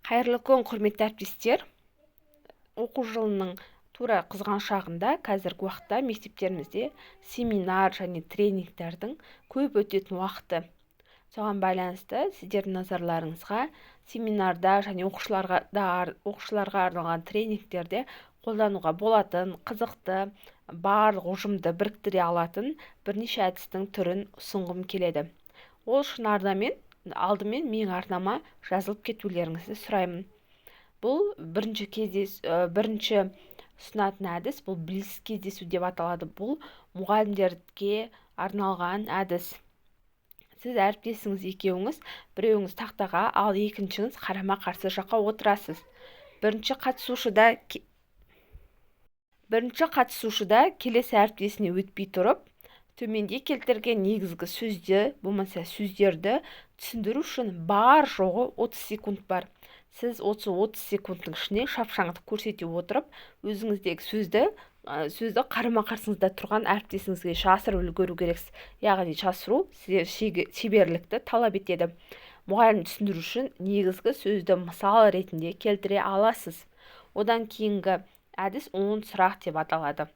Қайырлы күн, құрметті әріптестер! Оқу жылының тура қызған шағында, қазіргі уақытта мектептерімізде семинар және тренингтердің көп өтетін уақыты. Соған байланысты сіздердің назарларыңызға семинарда және оқушыларға арналған тренингтерде қолдануға болатын қызықты, барлық ұжымды біріктіре алатын бірнеше әдістің түрін ұсынғым келеді. Ол үшін алдымен менің арнама жазылып кетулеріңізді сұраймын. Бұл бірінші ұсынатын әдіс, бұл блиц кездесу деп аталады. Бұл мұғалімдерге арналған әдіс. Сіз әріптесіңіз екеуіңіз, біреуіңіз тақтаға, ал екіншіңіз қарама қарсы жаққа отырасыз. Бірінші қатысушыда келесі әріптесіне өтпей тұрып, төменде келтірген негізгі сөзді болмаса сөздерді түсіндіру үшін бар жоғы 30 секунд бар. Сіз осы 30 секундтың ішінде шапшаңдық көрсете отырып, өзіңіздегі сөзді қарама қарсыңызда тұрған әріптесіңізге жасырып үлгеру керексіз. Яғни жасыру сізде шеберлікті талап етеді. Мұғалім түсіндіру үшін негізгі сөзді мысал ретінде келтіре аласыз. Одан кейінгі әдіс 10 сұрақ деп аталады.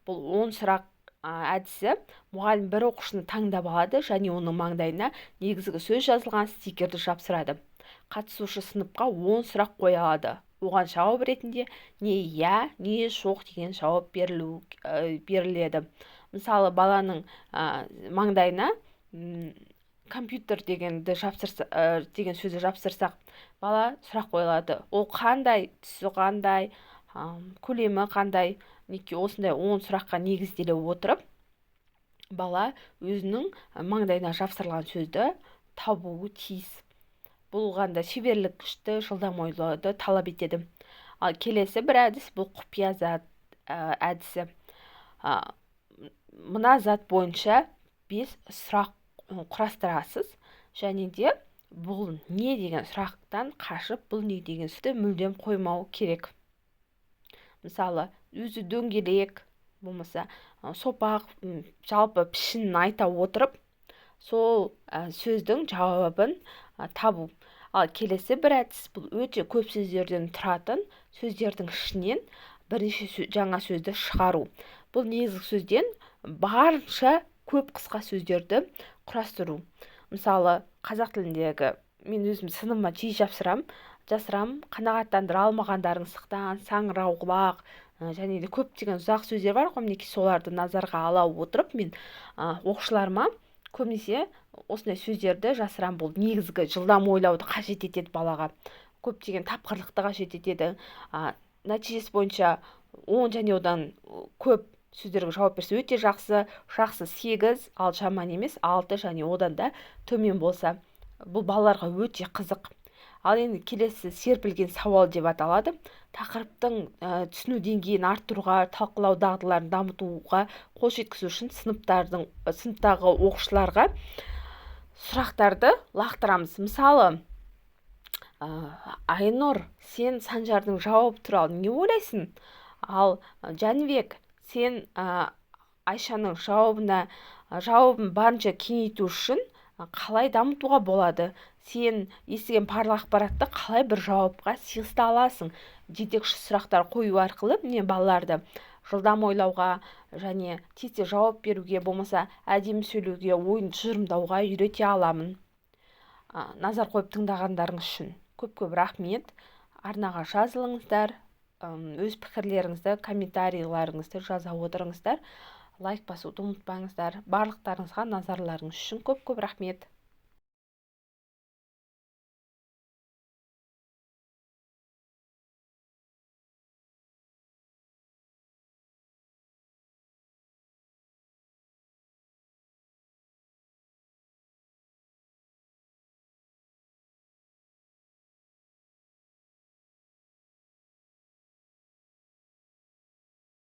Бұл 10 сұрақ әдісі: мұғалім бір оқушыны таңдап алады және оның маңдайына негізгі сөз жазылған стикерді жапсырады. Қатысушы сыныпқа 10 сұрақ қоя алады. Оған жауап ретінде не иә, не жоқ деген жауап беріледі. Мысалы, баланың маңдайына компьютер дегенді жапсырса, деген сөзді жапсырсақ, бала сұрақ қойылады: ол қандай, түсі қандай, көлемі қандай? Мінекей, осындай 10 сұраққа негізделе отырып, бала өзінің маңдайына жапсырылған сөзді табуы тиіс. Бұл қандай шеберлікті, жылдам ойлауды талап етеді. Ал келесі бір әдіс, бұл құпия зат әдісі. Мына зат бойынша бес сұрақ құрастырасыз және де бұл не деген сұрақтан қашып, бұл не деген сөзді мүлдем қоймау керек. Мысалы, өзі дөңгелек болмаса сопақ, жалпы пішінін айта отырып, сол сөздің жауабын табу. Ал келесі бір әдіс, бұл өте көп сөздерден тұратын сөздердің ішінен бірнеше жаңа сөзді шығару. Бұл негізгі сөзден барынша көп қысқа сөздерді құрастыру. Мысалы, қазақ тіліндегі мен өзім сыныбыма жиі жапсырамын, жасырамын. Қанағаттандыра алмағандарың сықтан, саңырауқұлақ және де көптеген ұзақ сөздер бар ғой. Мінекей, соларды назарға ала отырып, мен оқушыларыма көбінесе осындай сөздерді жасырамын. Бұл негізгі жылдам ойлауды қажет етеді, балаға көптеген тапқырлықты қажет етеді. Нәтижесі бойынша 10 және одан көп сөздерге жауап берсе, өте жақсы, жақсы сегіз, ал жаман емес алты және одан да төмен болса, бұл балаларға өте қызық. Ал енді келесі серпілген сауал деп аталады. Тақырыптың түсіну деңгейін арттыруға, талқылау дағдыларын дамытуға қол жеткізу үшін сыныптағы оқушыларға сұрақтарды лақтырамыз. Мысалы, Айнұр, сен Санжардың жауабы туралы не ойлайсың? Ал Жәнібек, сен Айшаның жауабын барынша кеңейту үшін қалай дамытуға болады? Сен естіген барлық ақпаратты қалай бір жауапқа сыйғыза аласың? Жетекші сұрақтар қою арқылы мен балаларды жылдам ойлауға және тез тез жауап беруге болмаса әдемі сөйлеуге, ойын тұжырымдауға үйрете аламын. Назар қойып тыңдағандарыңыз үшін көп көп рахмет. Арнаға жазылыңыздар, өз пікірлеріңізді, комментарийлеріңізді жаза отырыңыздар, лайк басуды ұмытпаңыздар. Барлықтарыңызға назарларыңыз үшін көп көп рахмет.